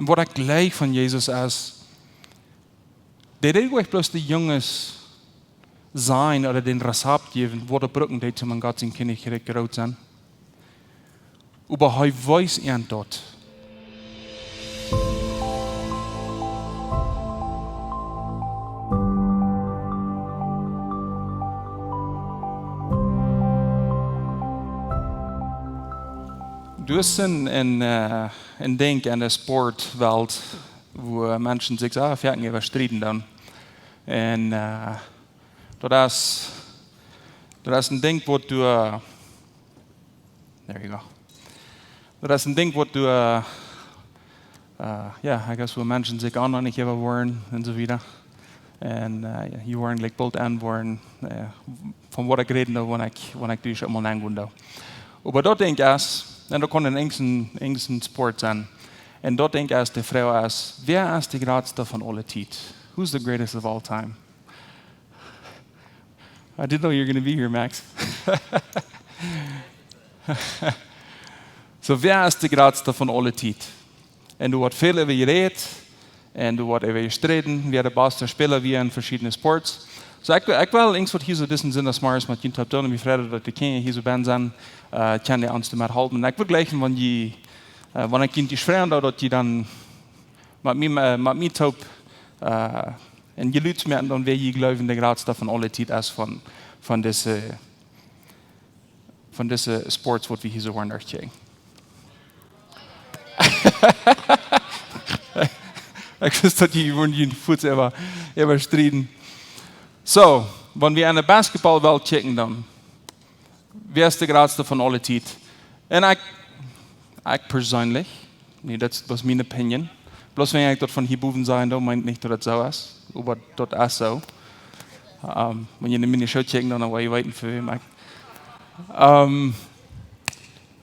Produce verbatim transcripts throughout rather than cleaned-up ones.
Un waut ekj leew von Jesus es, dee deed nich bloos de Junges sajen ooda dän Rezept jäwen, waut dee brucken deeden, om en Gott sien Kjennichrikj groot sennen. Oba hee wees an daut. Du hast en, en, äh, en Dinkj en de Sportwelt, wua Menschen sikj sea foaken äwastrieden dan. Un, äh, daut es, daut es en Dinkj, waut du, äh, there you go. Daut es en Dinkj, waut du, äh, äh, jo, I guess, wua Menschen sikj aundasch äwa woaren un soo wieda. Un, äh, jie woaren jlikj boolt aun woaren, äh, von waut ekj räden doo, wan ekj, wan ekj doa eemol aungonen doo. Oba daut Dinkj es, un daut kaun en irjent een, irjent een Sport sennen. Un daut Dinkj es, de Froag es, wäa es de jratsta von aule Tiet? Who's the greatest of all time? I didn't know you were gonna be here, Max. So, wäa es de jratsta von aule Tiet? Un doa woat väl äwa jerät, un doa woat äwa jestreden, wäa de baste Spela wia en veschiedne Sports. So, ekj, ekj well irjent waut hia soo disen Sindachmorjes met junt toop doonen, un mie freit daut de Kjinja hia soo bennen sent, äh, kjennen dee ons doamet halpen. Un ekj wudd jleichen, wan jie, äh, wan ekj junt jie froagen doo, daut jie dan met mie, äh, met mie toop, äh, en Jeluid moaken, dan wäa jie jleewen, de jratsta von aule Tiet es von, von dise, von dise Sports, waut wie hia soo woaren derchkjikjen. Ekj wist, daut jie wudden jie fuaz äwa, äwastrieden. So, wan wie aun de Basketballwelt kjikjen, dan, wäa es de jratsta von aule Tiet? Un ekj, ekj perseenlich, nä, daut wia miene Opinion. Bloos wan ekj daut von hia bowen saj, daut meent nich, daut daut soo es. Oba daut es soo. Ähm, wan jie en miene Schoh kjikjen, dan woa jie weeten, fa wäm ekj. Ähm,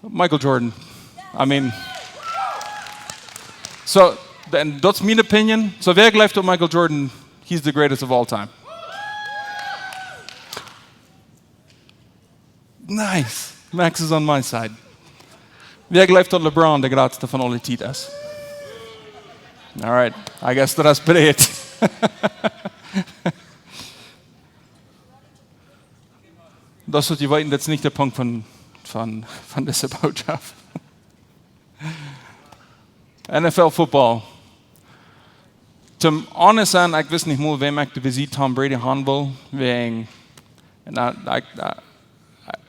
Michael Jordan. I mean, so, then, daut es miene Opinion. So, wäa jleeft, daut Michael Jordan, he's the greatest of all time? Nice. Max is on my side. Wäa jleeft, daut LeBron de jratsta von aule Tiet es? All right. I guess daut es breet. Daut es waut jie weeten, daut es nich de Punkt von, von, von dise Bootschoft. N F L Football. Toom honest sennen, ekj wist nich mol, wäm ekj doa bie Tom Brady haben wull, wäajen, un ekj, ekj, ekj,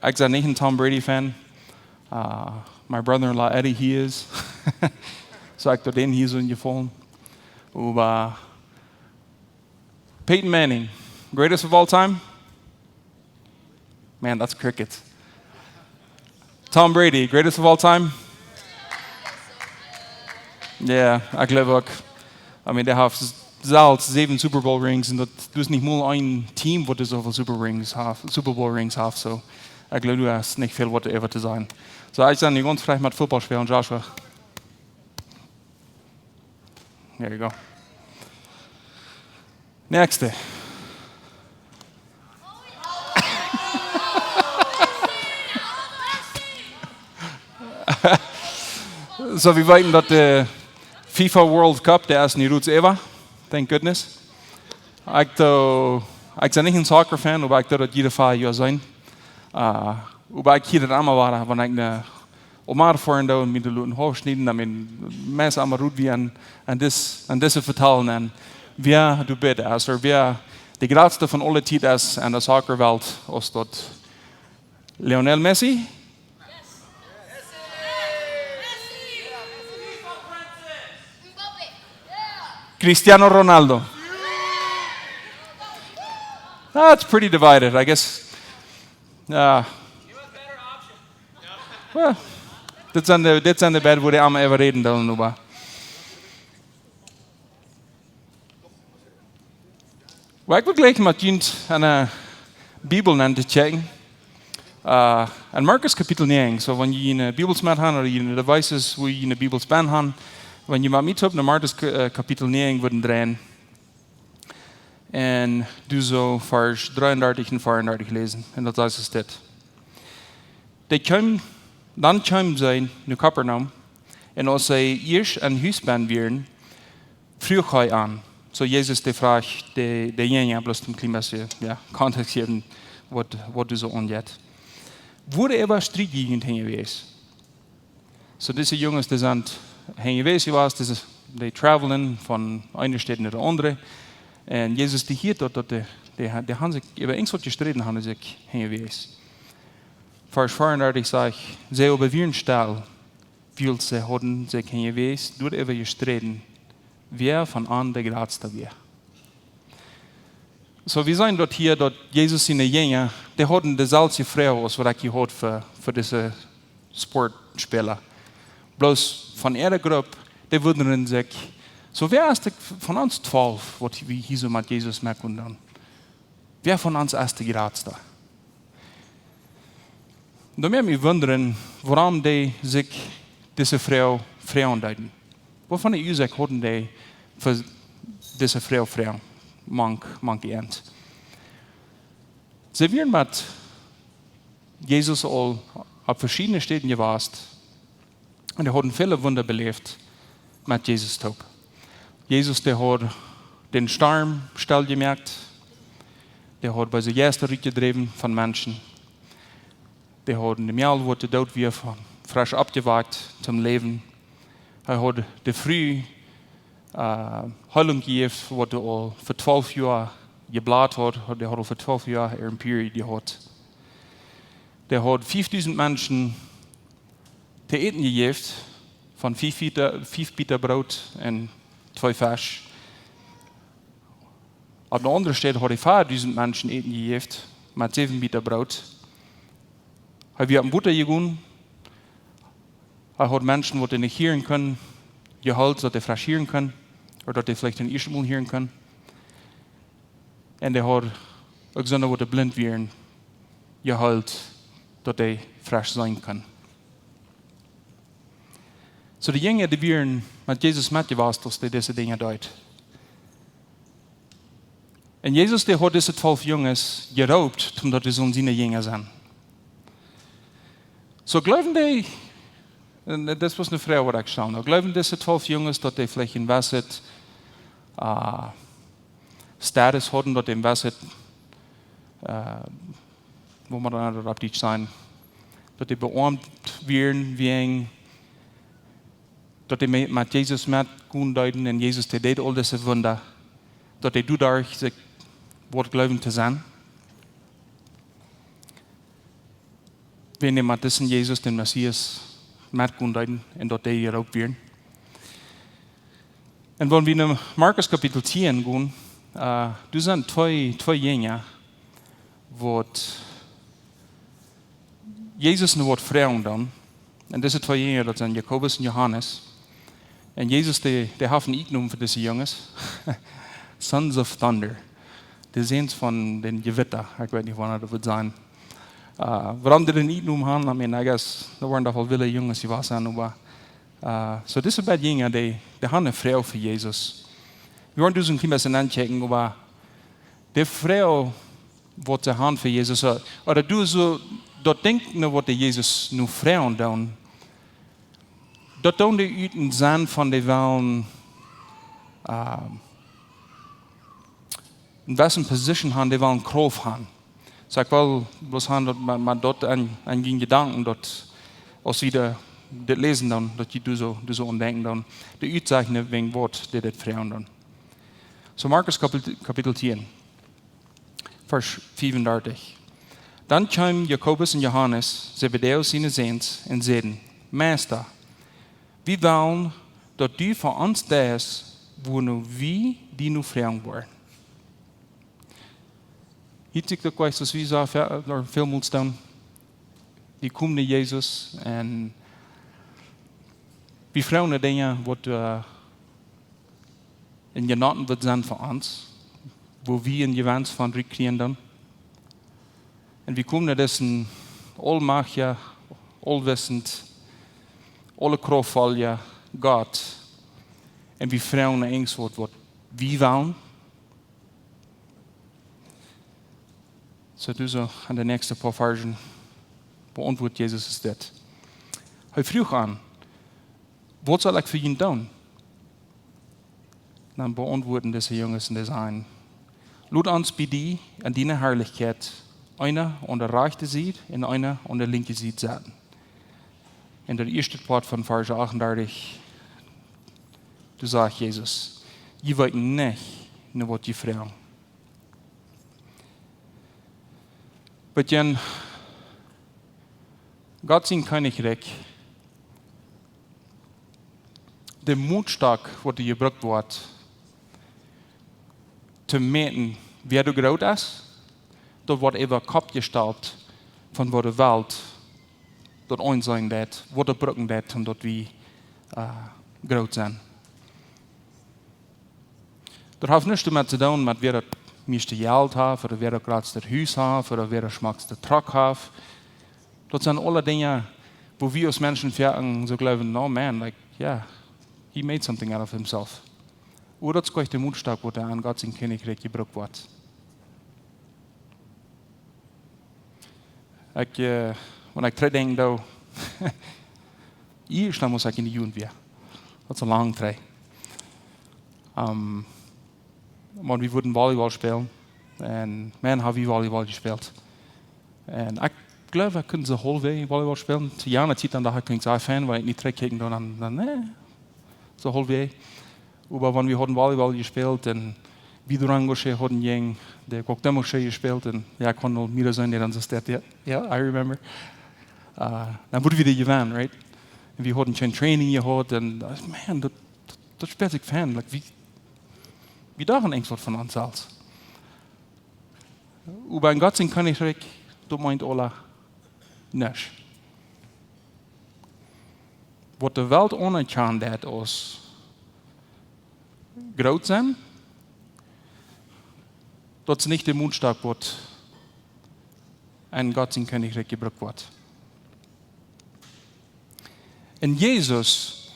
ekj sie nich een Tom Brady Fan. Uh, my brother-in-law Eddie, he is. So ekj doo dän hia soo een Jefaulen. Oba Peyton Manning, greatest of all time? Man, that's crickets. Tom Brady, greatest of all time? Yeah, ekj jleew uk. I mean, dee haft selfst säwen Super Bowl rings un daut, doa es nich mol een Team, waut soo väl Super rings haft, Super Bowl rings haft, so. Ekj jleew, doa es nich väl waut äwa to sajen. So, ekj sie nu gaunz frie met Football spälen, Joshua. There you go. Näakjste. So, wie weeten, daut de FIFA World Cup, dee es nu rut äwa. Thank goodness. Ekj doo, ekj sie nich een Soccer Fan, oba ekj doo daut jieda fiew Joa seenen. Uh, oba ekj hia daut emma wada, wan ekj no Omar foaren doo un mie de Luten hochschnieden, I mean, meist emma rut wie aun, aun dis, aun dise vetalen, un wäa doa bäta es, ooda wäa de jratste von aule Tiet es aun de Soccerwelt, aus daut Lionel Messi? Cristiano Ronaldo. That's pretty divided, I guess. Uh, well, dit sent de, dit sent de beid, wua dee emma äwa räden doonen, oba. Well, ekj wull jlikj met junt aun de Bibel nenn to kjikjen. Uh, en Markus Kapitel näajen. So, wan jie june Bibels met han, ooda june Devices, wua jie june Bibels bie han, wan jie met mie toop no Markus Ka-, äh, Kapitel näajen wudden dreien. Un doo soo Varsch dreeundartich un veeaundartich läsen. Un daut sajcht dit. Dee kjeem, dan kjeemen see no Kapernaum, Un aus see ieescht aun Hus benne wieren, fruach hee an. Soo Jesus, dee fruach de, de Jinja, bloos een kjlien bät, jo, Kontext jäwen, waut, waut doa soo aunjeit. Wua äwa Striet jie junt han jewäsen. Soo dise Junges, dee sent han jewäsen, dee traveln von eene Staut no de aundre. Un Jesus, dee hieet daut, daut dee, dee, dee han sikj äwa irjentwaut jesträden, han sikj han jewäsen. Varsch veeaundartich sajcht: See oba wieren stell, wiels see hauden sikj han jewäsen, doaräwa jesträden, wäa von an de jratsta wia. Soo, wie seenen daut hia, daut Jesus siene Jinja, dee hauden deeselwje Froag aus waut ekj hia haud fa, fa dise Sportspäla. Bloos von äare Grupp, dee wundaden sikj, soo, wäa es de, von ons twalf, waut wie hia soo met Jesus metgonen doonen, wäa von ons es de jratsta? Doa mott eena wundren, wuarom dee sikj dise Froag froagen deeden. Waut fa eene Uasoak hauden dee fa dise Froag froagen, mank, mank an? See wieren met Jesus aul opp veschiedne Städen jewast. Un dee hauden väle Wunda beläft met Jesus toop. Jesus, dee haud dän Storm stell jemoakt. Dee haud beese Jeista rutjedräwen von Menschen. Dee haud de Mejal, waut doot wia, von, fresch oppjewakjt toom Läwen. Hee haud de Fru, äh, Heelunk jejäft, waut aul fa twalf Joa jebloot haud. Dee haud aul fa twalf Joa äare Period jehaut. Dee haud fiefdusent Menschen to äten jejäft, von fief Bieeta, fief Bieeta Broot un twee Fesch. Opp eene aundre Städ haud hee veadusent Menschen Äten jejäft met säwen Bieeta Broot. Hee wia oppem Wota jegonen. Hee haud Menschen, waut nich hieren kunnen, jeheelt, daut dee fresch hieren kunnen, ooda daut dee veleicht een ieeschtet Mol hieren kunnen. Un dee haud uk soone, waut blint wieren, jeheelt, daut dee fresch seenen kunnen. Soo, de Jinja, dee wieren met Jesus metjewast, aus dee dise Dinja deed. Un Jesus, dee haud dise twalf Junges jeroopt, om daut dee sullen siene Jinja sennen. Soo, jleewen dee, un daut wia eene Froag, waut ekj stald, jleewen dise twalf Junges, daut dee veleicht een jewesset, äh, Status hauden, daut dee een jewesset, äh, woo mott eena daut opp Dietsch sajen, daut dee beomt wieren, wäajen daut dee me-, met Jesus metgonen deeden un Jesus, dee deed aul dise Wunda, daut dee doaderch sikj wort jleewen to sennen. Wäajen dee met disen Jesus, dän Messias, metgonen deeden un daut dee jeroopt wieren. Un wan wie no Markus Kapitel tieen gonen, äh, doa sent twee, twee Jinja, waut Jesus nu waut froagen doonen. Un dise twee Jinja, daut sent Jakobus un Johanes. Un Jesus, dee, dee haft een Nickname fa dise Junges. Sons of Thunder. De Säns von dän Jewitta. Ekj weet nich, woo daut wudd sennen. Äh, wuarom dee dän Nickname haben, I mean, I guess, doa woaren doch aul wille Junges jewast sennen, oba, äh, soo dise beid Jinja, dee, dee haben eene Froag fa Jesus. Wie woaren doa een kjlien bät ankjikjen, oba de Froag, waut see haben fa Jesus, äh, ooda doa soo, daut denkjen, waut dee Jesus nu froagen doonen, daut doonen dee ut een Senn von dee wellen, äh, eene jewesse Position haben, dee wellen Krauft haben. Soo, ekj well bloos haben, daut, mau, mau daut aun, aun june Jedanken, daut, aus wie de, dit läsen, dan, daut jie doa soo, doa soo aun denkjen, dan, de Uasoak, wäajen waut dee dit froagen doonen. Soo, Markus Kapitel, Kapitel tieen. Varsch fiefundartich. Dan kjeemen Jakobus un Johanes, Zebedäus siene Säns, un säden: Meista, wie wellen, daut du fa ons deist, wua nu wie die nu froagen woaren. Hia sikj daut jlikj, aus wie soo väl, äh, väl mol stonen. Wie komen no Jesus un wie froagen no Dinja, waut, äh, een Jenaten woat sennen fa ons, wua wie een Jewinst von rut kjrieen dan. Un wie komen no disen aulmajchtjen, aulwissenden, aule Krauftvollen Gott. Un wie froagen no irjentwaut, waut wie wellen. Soo, doa soo aun de näakjste poa Varschen beauntwuat Jesus dit. Hee fruach an: Waut saul ekj fa junt doonen? Dan beauntwuaden dise Junges un dee säden: Lot ons bie die en diene Harlichkjeit, eena aun de rajchte Sied un eena aun de linkje Sied setten. En daut ieeschte Poat von Varsch achtundartich, doa sajcht Jesus: Jie weeten nich, no waut jie froagen. Waut jie, Gott sien Kjennichrikj, de Motstock, waut doa jebrukt woat, to mäten, wäa doa groot es, daut woat äwa Kopp jestalt von waut de Welt daut aunseenen deit, waut daut brucken deit, om daut wie, äh, groot sent. Daut haft nuscht doamet to doonen, met wäa daut mieeschte Jelt haft, ooda wäa daut jratste Hus haft, ooda wäa daut schmockste Truck haft. Daut sent aule Dinja, wua wie aus Menschen foaken soo jleewen: "No man, like, yeah, he made something out of himself." Oba daut es nich de Motstock, waut en Gott sien Kjennichrikj jebrukt woat. Ekj, äh, wan ekj trigj denkj, dan, ieescht dan mott ekj enne Jugend wia. Daut es aul lang trigj. Ähm, wan wie wudden Volleyball spälen. Un man, ha wie Volleyball jespält. Un ekj jleew, ekj kunn soo haulfwäajes Volleyball spälen. To jane Tiet dan docht ekj, ekj kunn soo fein, wan ekj nich trigjkjikjen doo, dan, dan, nä. Soo haulfwäajes. Oba wan wie hauden Volleyball jespält un wie Durango sche hauden jäajen de Cuauhtémoc sche jespält un, jo, ekj kunn aul mea seenen, dee dan soo steit, jo, jo, I remember. Äh, dan wudden wie dee jewennen, right? Un wie hauden kjeen Training jehaut un, äh, man, daut, daut, daut spält sikj fein. Like, wie, wie dochten eent waut von ons selfst. Oba en Gott sien Kjennichrikj, daut meent aula nuscht. Waut de Welt aunerkjanen deit aus groot sennen, daut es nich de Motstock, waut en Gott sien Kjennichrikj jebrukt woat. Un Jesus,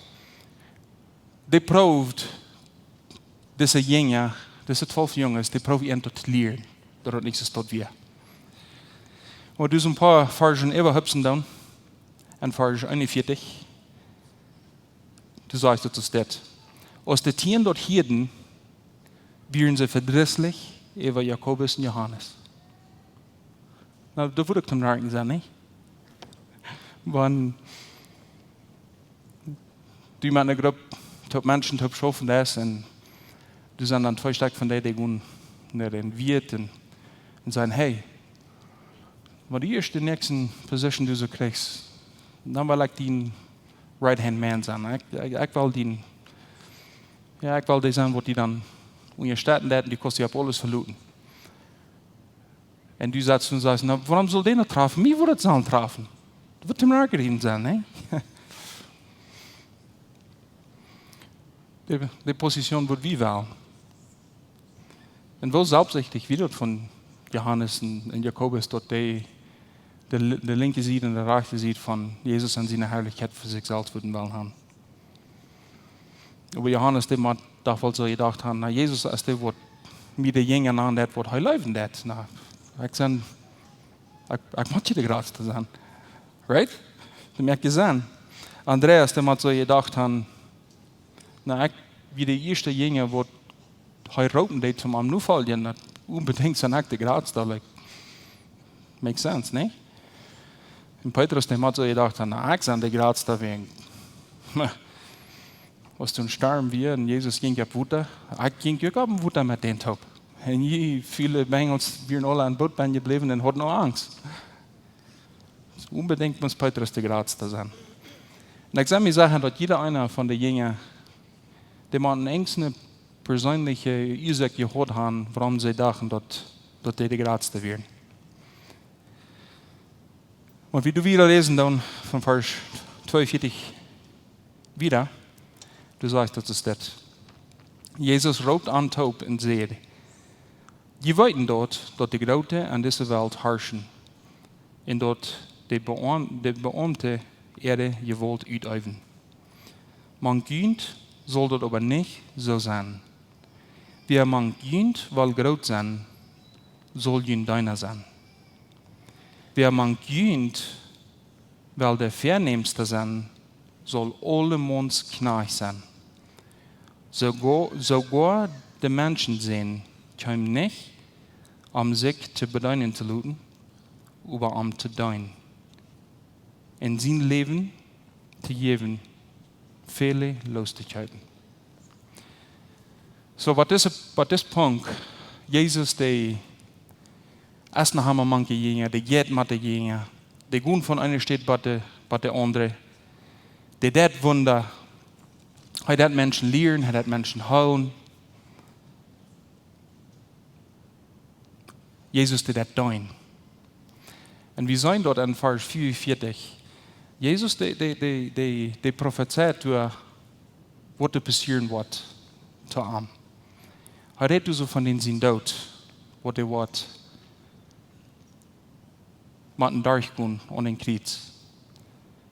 dee proowd dise Jinja, dise twalf Junges, dee proowd an to lieren, daut daut nich soo wia. Oba doa sent een poa Varzen äwahupsen dan, en Varsch eenunvieetich, doa sajcht et soo: Aus de Tieen daut hieeden, wieren see vedrisslich äwa Jakobus un Johanes. Na, daut wudd uk toom Narkjen sennen, nich? Wan du met eene Grupp toop Menschen toop schaufen deist un doa sent dan twee Stekj von dee, dee gonen no dän Wieet un, un sajen: "Hey, wan du ieescht de näakjste position doa soo kjrichst, dan well ekj dien right hand man sennen. Ekj, ekj, ekj well dien, jo, ekj well dee sennen, waut die dan unjastetten deit un du kaust die opp aules veloten." Un du sitst un sajchst: "Na, wuarom saul dee daut trafen? Mie wudd daut sellen trafen." Daut wudd toom Narkjen sennen, nä? De, de Position, waut wie wellen. Un woo selfstsichtich wia daut von Johanes un, un Jakobus, daut dee de, de linkje Sied un de rajchte Sied von Jesus en siene Harlichkjeit fa sikj selfst wudden wellen haben. Oba Johanes, dee mott doch woll soo jedocht haben: "Na, Jesus es dee, waut mie de Jinja aundeit, waut hee leewen deit. Na, ekj sie, ekj, ekj mott je de jratste sennen." Right? Daut moakt je Senn. Andreas, dee mott soo jedocht haben: "Na, ekj, wie de ieeschte Jinja, waut hee roopen deed, toom am nofoljen, daut onbedinjt sie ekj de jratste, like, makes sense, nä?" Un Petrus, dee mott soo jedocht haben: "Na, ekj sie de jratste, wäajen, aus doa een Storm wia un Jesus jinkj opp Wota, ekj jinkj uk opp daut Wota met dän toop. Un hia väle Bengels wieren aula aum Boot benne jebläwen un hauden aul Angst." Onbedinjt mott Petrus de jratste sennen. Un ekj sie mie secha, daut jieda eena von de Jinja, dee mott eene ieejne persöönliche Uasoak jehaut haben, wuarom see dochten, daut, daut dee de jratste wieren. Wan wie doa wieda läsen dan von Varsch tweeunvieetich wieda, doa sajcht et soo: Jesus roopt an toop un säd: "Jie weeten daut, daut de Groote aun dise Welt harschen un daut de Beaum-, de Beaumte äare Jewault utäwen. Mank junt saul daut oba nich soo sennen. Wäa mank junt well groot sennen, saul jun Deena sennen. Wäa mank junt well de Väanämste sennen, saul aule Mauns Kjnajcht sennen. Soogoa, soogoa de Menschensän kjeem nich, om sikj to bedeenen to loten, oba om to deenen. Un sien Läwen to jäwen, väle loos to kjeepen. Soo, waut es, waut es Punkt? Jesus, dee es noch emma mank de Jinja, dee jeit met de Jinja, dee gonen von eene Staut bat de, bat de aundre, dee deit Wunda, hee deit Menschen lieren, hee deit Menschen heelen. Jesus, dee deit deenen. Un wie seenen doa en Varsch vea un vieetich. Jesus, dee, dee, dee, dee, dee profezeit doa, waut doa passieren woat to am. Hee rät doa soo von dän sien Doot, waut hee woat motten derchgonen aun dän Kjriez.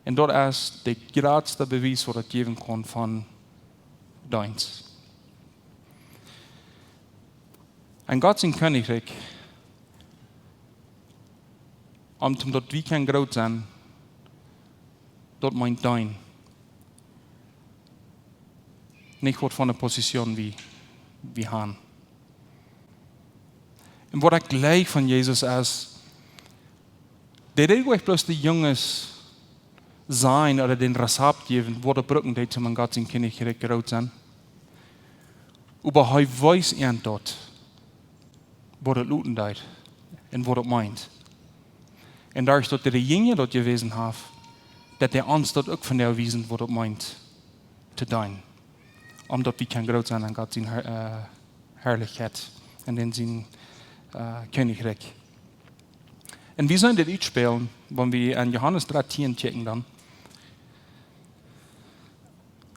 Un daut es de jratste Bewies, waut et jäwen kaun von Deenst. En Gott sien Kjennichrikj, om, om daut wie kjennen groot sennen, daut meent deenen. Nich waut von de Positioon wie, wie haben. Un waut ekj jleich von Jesus es, dee deed nich bloos de Junges sajen ooda dän Rezapt jäwen, waut dee brucken deeden, om en Gott sien Kjennichrikj groot sennen. Oba hee wees an daut, waut et loten deed un waut et meent. Un doaderch daut hee de Jinja daut jewäsen haft, deit hee ons daut uk vondoag wiesen, waut et meent to deenen. Om daut wie kjennen groot sennen en Gott sien Har-, äh, Harlichkjeit un en sien, äh, Kjennichrikj. Un wie sellen dit utspälen, wan wie en Johanes dartieen kjikjen dan.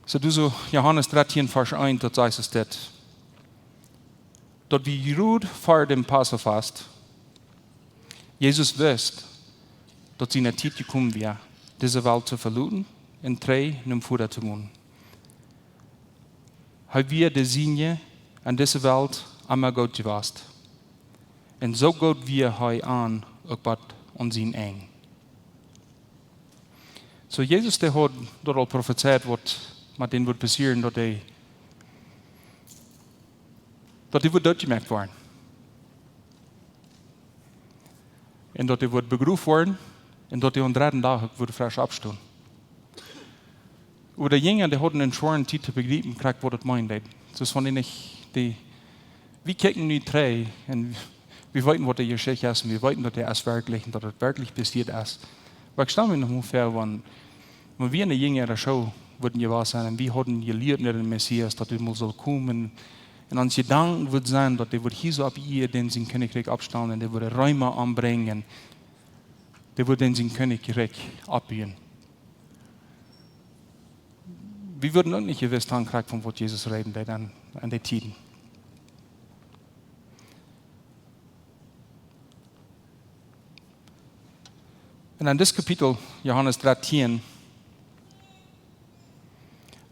Soo, du soo, Johanes dartieen, Varsch eent, daut sajcht et dit. Daut wia krakjt ver däm Passafast. Jesus wist, daut siene Tiet jekomen wia, dise Welt to veloten un trigj nom Voda to gonen. Hee wia de Sienje en dise Welt emma goot jewast. Un soo goot wia hee an uk bat aun sien Enj. Soo, Jesus, dee haud daut aul profezeit, waut met dän wudd passieren, daut hee, daut hee wudd dootjemoakt woaren. Un daut hee wudd begroft woaren, un daut hee aum dredden Dach uk wudd fresch oppstonen. Oba de Jinja, dee hauden eene schwoare Tiet to bejriepen, krakjt waut et meent. Soo aus wan dee nich, dee, wie kjikjen nu trigj un wie weeten, waut de Jeschicht es, un wie weeten, daut dee es werkjlich un daut et werkjlich passieet es. Oba ekj stal mie noch mol väa, wan, wan wie enne Jinja äare School wudden jewast sennen un wie hauden jelieet no dän Messias, daut hee mol sull komen, un ons Jedanken wudd sennen, daut hee wudd hia soo opp Ieed dän sien Kjennichrikj oppstalen un dee wudd de Reema ombrinjen, dee wudd dän sien Kjennichrikj oppbuen. Wie wudden uk nich jewist haben, krakjt von waut Jesus räden deed aun, aun dee Tieden. Un en dit Kapitel, Johanes dartieen,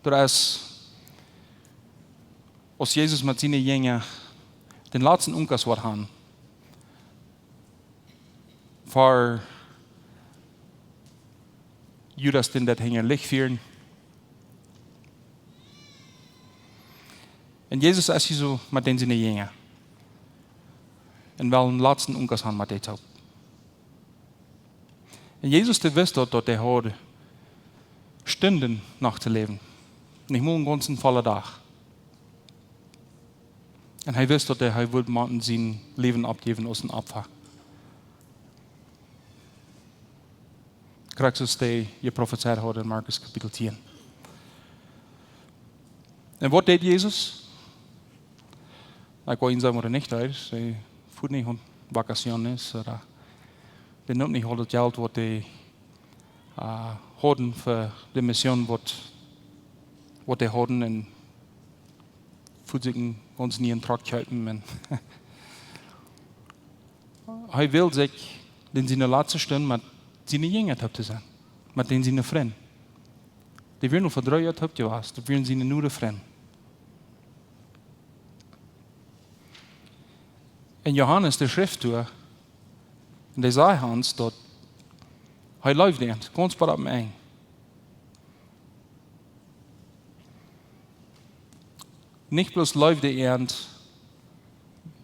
doa es, aus Jesus met siene Jinja dän latsten Omgaunk haud, ver Judas dän daut hinja Licht fieren. Un Jesus es hia soo met dän siene Jinja. Un well eenen latsten Omgaunk haben met dee toop. Un Jesus, dee wist daut, daut hee haud Stunden noch to läwen. Nich mol eenen gaunzen vollen Dach. Un hee wist, daut hee, hee wudd motten sien Läwen oppjäwen aus een Opfa. Krakjt soo aus hee jeprofezeit haud en Markus Kapitel tieen. Un waut deed Jesus? Ekj woa junt sajen, waut hee nich deed. Hee foa nich aun vacaciones, ooda hee neem nich aul daut Jelt, waut hee, äh, haud fa de Mission, waut, waut hee haud, un foa sikj eenen gaunz nieen Truck kjeepen. Un hee wull sikj en siene latste Stund met siene Jinja toop to sennen, met dän siene Frind. Dee wieren aul ver dree Joa toop jewast, dee wieren siene noste Frind. Un Johanes, dee schrift doa, un dee sajcht ons, daut hee leeft an, gaunz bat aum Enj. Nich bloos leewd hee an,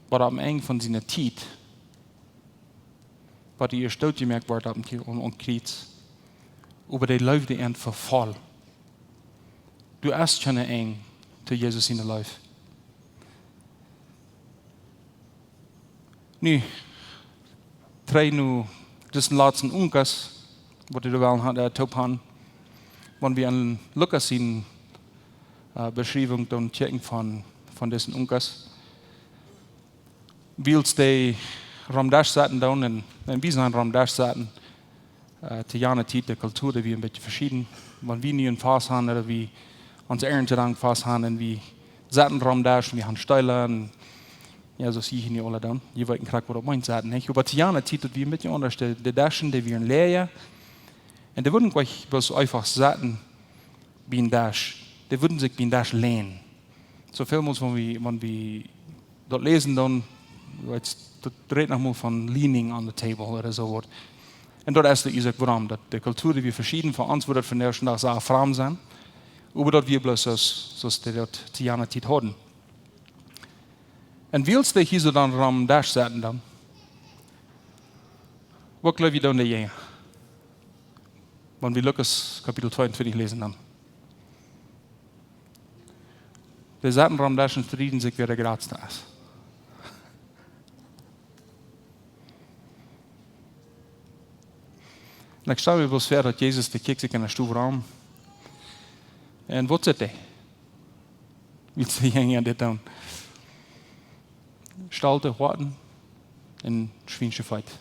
waut aum Enj von siene Tiet, waut hee dootjemoakt wort aum Krie-, aum, aum Kjriez, oba dee leewd an fa voll. Doa es kjeen Enj to Jesus siene Leew. Nu, trigj no disen latsten Unkas, waut wie doa wellen ha-, äh, toop han. Wan wie aun Lukas siene, äh, Beschriewunk dan kjikjen von, von disen Unkas. Wiels dee rom Desch saten dan un, un wie sent rom Desch saten, äh, to jane Tiet de Kultua, dee wia een bät veschieden. Wan wie nu een Fast han, ooda wie onse Erntedank Fast han, un wie saten rom Desch, un wie han Steela, un jo, soo aus jie hia nu aula dan. Jie weeten krakjt, waut daut meent, saten, nich? Oba to jane Tiet, daut wia een bät aundasch, de, de Deschen, dee wieren läaja. Un dee wudden nich bloos eefach saten biem Desch. Dee wudden sikj biem Desch länen. Soo väl mol, wan wie, wan wie daut läsen, dan, weetst, daut rät noch mol von leaning on the table ooda soo waut. Un daut es de Uasoak, wuarom daut de Kultua, dee wia veschieden, fa ons wudd daut vondoag dän Dach sea framd sennen. Oba daut wia bloos soo aus, soo aus dee daut to jane Tiet hauden. Un wiels dee hia soo dan rom Desch saten dan, waut jleew jie dan de Jinja? Wan wie Lukas Kapitel tweeuntwintich läsen dan. Dee saten rom Desch un strieden sikj, wäa de jratsta es. Un ekj stal mie bloos väa, daut Jesus, dee kjikjt sikj enne Stow rom. Un waut sitt hee? Wiels de Jinja dit doonen. Stolte Hoaten un schwiensche Feet.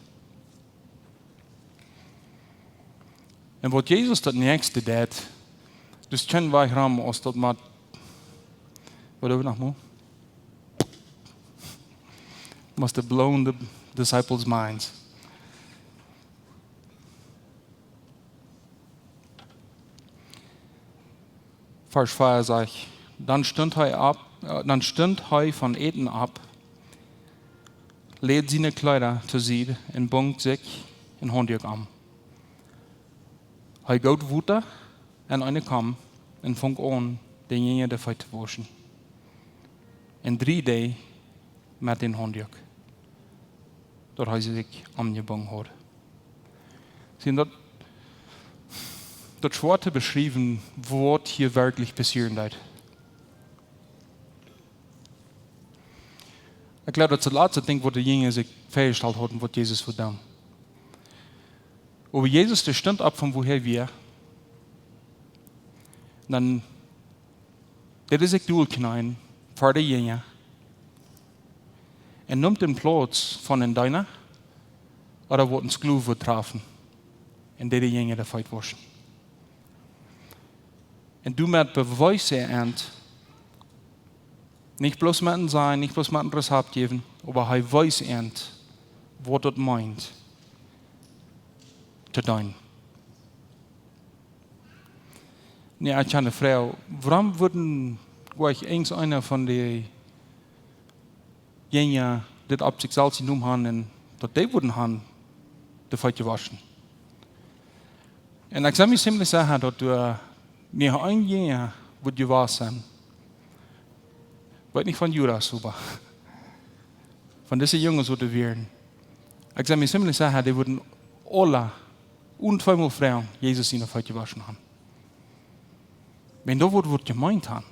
Un waut Jesus daut näakjste deed, daut kjennen wie rom aus daut must, waut doa noch mol? Must have blown the disciples' minds. Varsch vea sajcht: Dan stunt hee opp, äh, dan stunt hee von Äten opp, läd siene Kjleeda to Sied un bunk sikj een Haundduak om. Hee goot Wota en eene Kaum un funk aun, de Jinja de Feet to wauschen. Un dried dee met dän Haundduak, daut hee sikj omjebungen haud. Seen, daut, daut es schwoa to beschriewen, waut hia werkjlich passieren deed. Ekj jleew, daut es daut latste Dinkj, waut de Jinja sikj väajestalt hauden, waut Jesus wudd doonen. Oba Jesus, dee stunt opp von wua hee wia. Dan deed hee sikj dolkjneeen ver de Jinja un neem dän Plauz von een Deena ooda waut een Sklow wudd träfen, un deed de Jinja de Feet wauschen. Un doamet bewiest hee an, nich bloos met een Sennen, nich bloos met een Rezept jäwen, oba hee wiest an, waut daut meent, to deenen. Nu, ekj hab eene Froag. Wuarom wudd goanich eens eena von de Jinja dit opp sikj selfst jenomen haben un daut dee wudden haben de Feet jewoschen? Un ekj sie mie ziemlich secha, daut doa nich een Jinja wudd jewast sennen, weet nich von Judas, oba von dise Junges, waut doa wieren. Ekj sie mie ziemlich secha, dee wudden aula un tweemol froagen, Jesus siene Feet jewoschen haben. Wan daut wudd, wudd jemeent haben.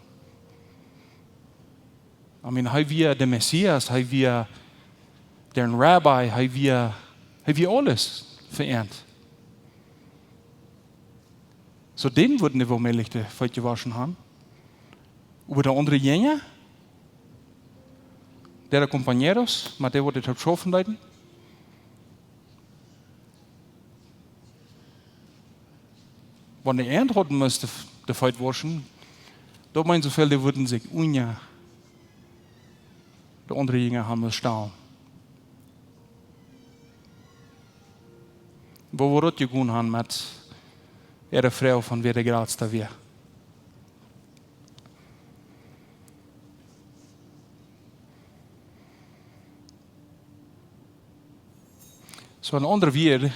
I mean, hee wia de Messias, hee wia de Rabbi, hee wia, hee wia aules fa an. Soo dän wudden dee woomäajlich de Feet jewoschen haben. Oba de aundre Jinja, de compañeros, met dee waut dee toop schaufen deeden, wan dee an hauden must de, de Feet wauschen, daut meent soo väl, dee wudden sikj unja de aundre Jinja haben must stalen. Woo wudd daut jegonen haben met äare Froag von wäa de jratsta wia? Soo, en aundre Wieed,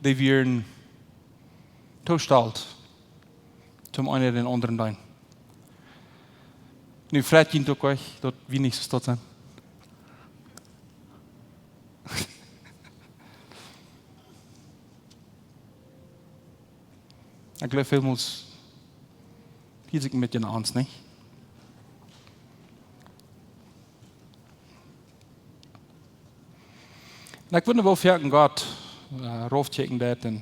dee wieren too stolt, toom eena dän aundren deenen. Nu freit jie uk ech, daut wie nich soo stolt sent. Ekj jleew, välmols hia sikj met jene Angst, nich? Un ekj wudd wol foaken Gott, äh, rauf kjikjen deit un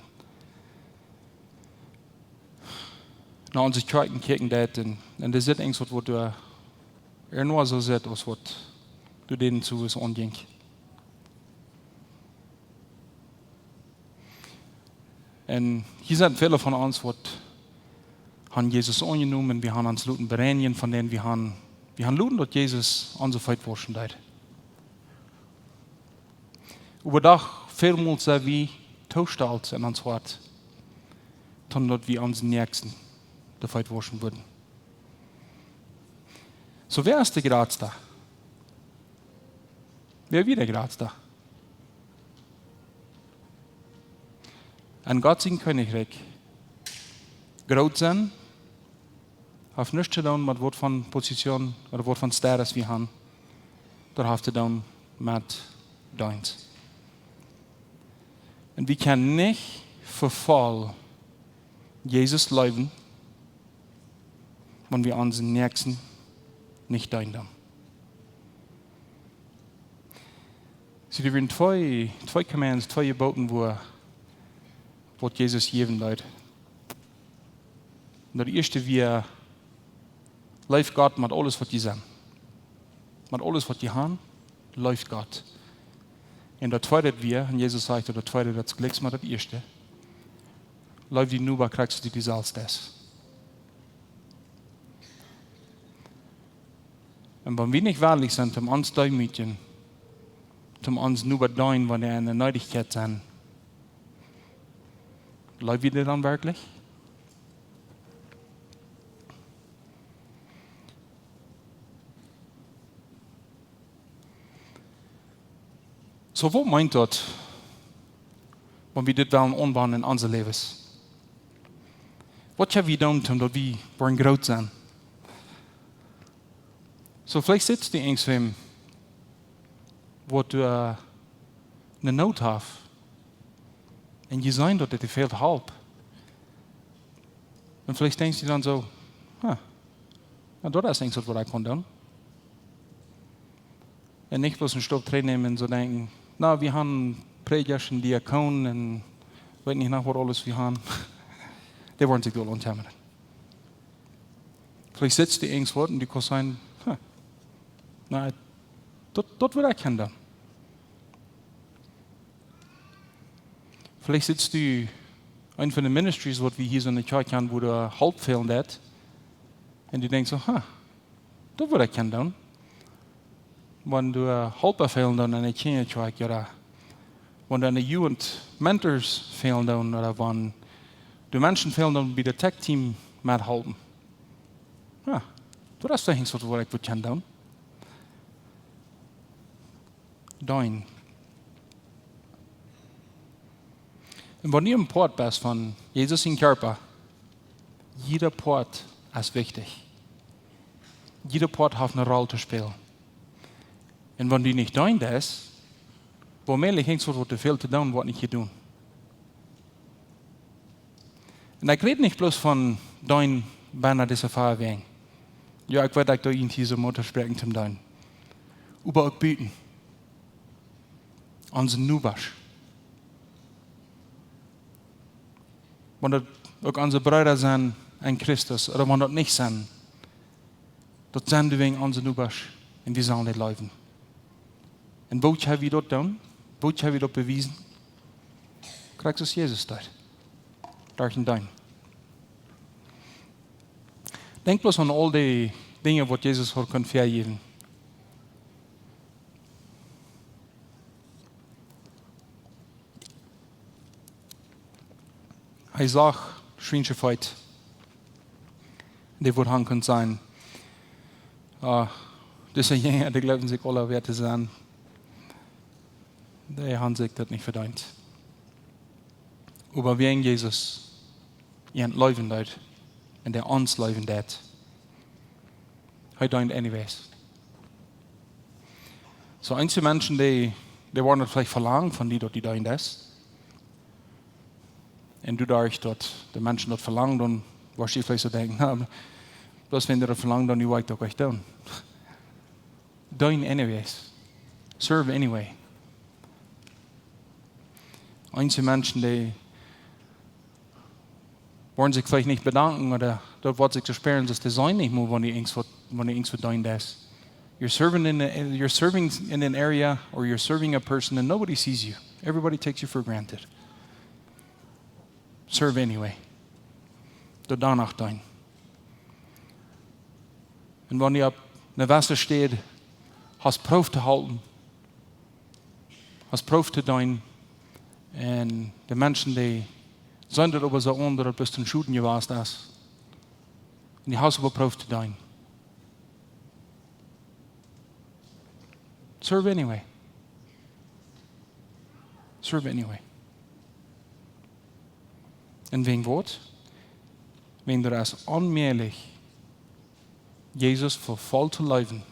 no onse Kjoakjen kjikjen deit un, un doa sitt irjent waut, waut doa ea nich soo sitt aus waut doa dän Sowes aunjinkj. Un hia sent väle von ons, waut han Jesus aunjenomen, wie han ons loten bereinijen von dän, wie han, wie han loten, daut Jesus onse Feet wauschen deed. Oba doch, välmols sent wie too stolt en ons Hoat, dan daut wie onsen Näakjsten de Feet wauschen wudden. Soo, wäa es de jratsta? Wäa wia de jratsta? En Gott sien Kjennichrikj, groot sennen haft nuscht to doonen met waut von Positsion ooda waut von Status wie han. Daut haft to doonen met Deenst. Un wie kjennen nich vefaulen Jesus leewen, wan wie onsen Näakjsten nich deenen doonen. See, doa wieren twee, twee Commands, twee Jeboten, wua, waut Jesus jäwen deed. Daut ieeschte wia: Leeft Gott met aules, waut jie sent. Met aules, waut jie han, leeft Gott. Un daut tweede wia, un Jesus säd, daut tweede, daut es jlikj met daut ieeschte: Leef dienen Noba krakjt soo aus du die selfst deist. Un wan wie nich wellich sent, om ons to deemootjen, om onsen Noba to deenen, wan dee en de Needichkjeit sent, leew wie dee dan werkjlich? Soo, waut meent daut, wan wie dit wellen aunwenjen en onse Läwes? Waut kjenn wie doonen, om daut wie woaren groot sennen? Soo, veleicht sittst du irjentwäm, waut doa, äh, eene Noot haft. Un jie seenen, daut dee fält Help. Un veleicht denkjst du dan soo: "Huh, na, daut es nuscht, waut ekj kaun doonen." Un nich bloos een Stopp trigjnämen un soo denkjen: "Na, wie han Prädja un Diakonen un weet nich noch waut aules wie han." Dee woaren sikj woll aunjäwen. Veleicht sittst du irjentwua un du kaust sajen: "Huh, na, daut, daut wudd ekj kjennen doonen." Veleicht sittst du en eene von de Ministries, waut wie hia soo en de Kjoakj han, wua doa Help fälen deit. Un du denkjst soo: "Huh, daut wudd ekj kjennen doonen." Wan doa, äh, Helpa fälen doonen en de Kjinjakjoakj, ooda wan doa en de Jugend Mentors fälen doonen, ooda wan doa Menschen fälen doonen, bie daut Tech-Team methalpen. Jo, daut es veleicht waut, waut ekj wudd kjennen doonen. Deenen. Un wan du een Poat best von Jesus sien Kjarpa, jieda Poat es wichtich. Jieda Poat haft eene Roll to spälen. Un wan du nich deenen deist, woamäajlich hia waut, waut doa fält to doonen, woat nich jedonen. Un ekj räd nich bloos von deenen bennen dise Feiawäakj. Jo, ekj weet, ekj doo junt hia soo Moot toospräakjen toom deenen. Oba uk buten. Onse Nobasch. Wan daut uk onse Breeda sent en Christus, ooda wan daut nich sent, daut sent doawäajen onse Nobasch un wie sellen dee leewen. Un woo kjenn wie daut doonen? Woo kjenn wie daut bewiesen? Krakjt soo aus Jesus deed. Derch daut Deenen. Denkj bloos aun aul dee Dinja, waut Jesus haud kunt vejäwen. Hee sach Schwienschefeet. Dee wudd han kunt sajen: "Ah, dise Jinja, dee jleewen sikj aula wäat to sennen. Dee han sikj daut nich vedeent." Oba wäajen Jesus an leewen deed un dee ons leewen deed, Hee deent anyways. Soo, eenje Menschen, dee, dee woaren daut veleicht velangen von die, daut du deenen deist. Un du doaderch, daut de Menschen daut velangen, dan woascht du veleicht soo denkjen: "Na, bloos wan dee daut velangen, dan woa ekj daut uk ech doonen." Deen anyways. Serve anyway. Eenje Menschen, dee woaren sikj veleicht nich bedanken, ooda daut woat sikj soo späaren, daut dee seenen nich mea, wan du irjent waut, wan du irjent waut deenen deist. You're serving in a, you're serving in an area, or you're serving a person and nobody sees you. Everybody takes you for granted. Serve anyway. Doa doano deenen. Un wan du opp eene Wasserstäd hast proowt to halpen, hast proowt to deenen, un de Menschen, dee seenen daut oba soo aun, daut daut bloos een Schooten jewast es. Un du hast oba proowt to deenen. Serve anyway. Serve anyway. Un wäajen waut? Wäajen daut es onmäajlich, Jesus fa voll to leewen,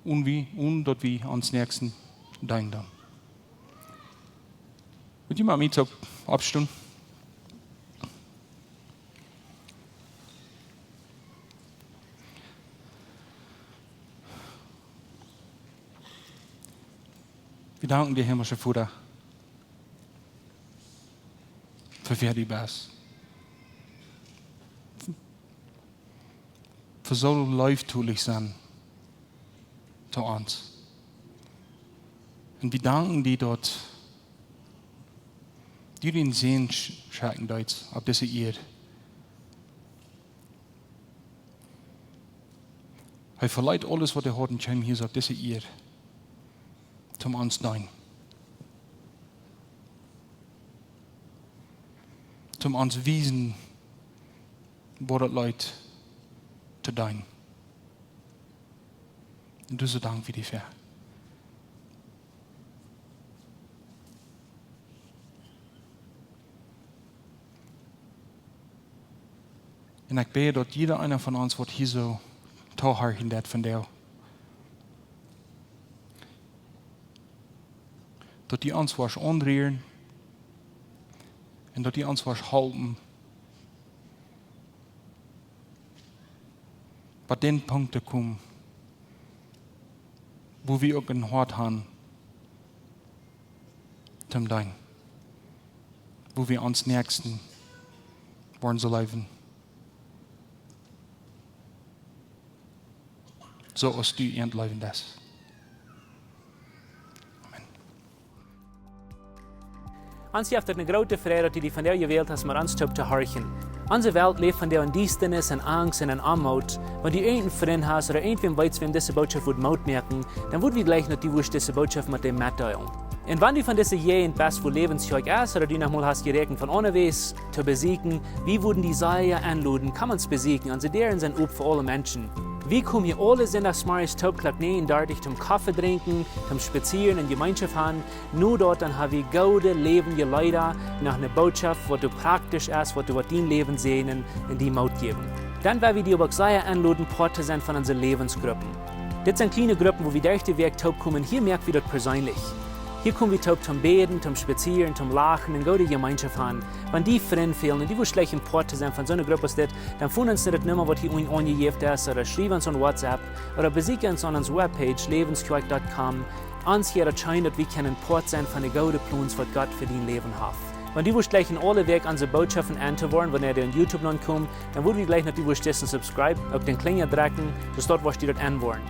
un wie, un daut wie onsen Näakjsten deenen doonen. Would you mind me to oppstonen? Wie danken die, himmlische Voda, fa wäa du best. Fa soo leeftolich sennen to ons. Un wie danken die, daut du dän Sän sch-, schekjen deetst opp dise Ieed. Hee veleet aules, waut hee haud, un kjeem hia opp dise Ieed, om ons to deenen. Om ons to wiesen, woo daut leet to deenen. Un doa soo dank wie die fa. Un ekj bäd, daut jieda eena von ons, waut hia soo toohorchen deit vondoag, daut du ons woascht aunrieren un daut du ons woascht halpen, bat dän Punkt to komen, wua wie uk een Hoat haben, to deenen, wua wie onsen Näakjsten woaren soo leewen, soo aus du an leewen deist. Amen. Ons jeft et eene groote Freid, daut du die vondoag jewält hast, met ons toop to horchen. Onse Welt läft vondoag en Diestanis, en Angst un en Oamoot. Wan du irjent een Frint hast ooda irjentwäm weetst, wäm dise Norecht wudd Moot moaken, dan wudd wie jleichen, daut du wurscht dise Norecht met dee metdeelen. Un wan du von dise Jäajent best, wua Läwens Kjoakj es, ooda du noch mol hast jeräakjent von aundawäajes to besieekjen, wie wudden die sea enloden, komm ons besieekjen. Onse Däaren sent op fa aule Menschen. Wie komen hia aule Sindachsmorjes toop Klock näajen dartich toom Koffe drinkjen, toom spazieren un Jemeenschoft haben. No daut dan ha wie goode läwendje Leeda, noch eene Norecht, waut doa praktisch es, waut doa woat dien Läwen säajnen un die Moot jäwen. Dan wudd wie die oba uk sea enloden, Poat to sennen von onse Läwensgruppen. Dit sent kjliene Gruppen, wua wie derch de Wäakj toop komen. Hia moak wie daut perseenlich. Hia kom wie toop toom bäden, toom spazieren, toom lachen un goode Jemeenschoft haben. Wan die Frind fälen un du wurscht jleichen Poat to sennen von soone Grupp aus dit, dan foon ons no de Numma, waut hia unjen aunjejäft es, ooda schriew ons aun WhatsApp, ooda besieekj ons aun onse Webpage, läwens kjoakj dot com. Ons wudd daut scheen, daut wie kjennen Poat sennen von de goode Plons, waut Gott fa dien Läwen haft. Wan du wurscht jleichen aule Wäakj onse Norechten enn to woaren, wanea dee aun YouTube nopp komen, dan wudd wie jleichen, daut du wurscht disen subscribe, uk dän Klinja drekjen, soo daut du wurscht daut enn woaren.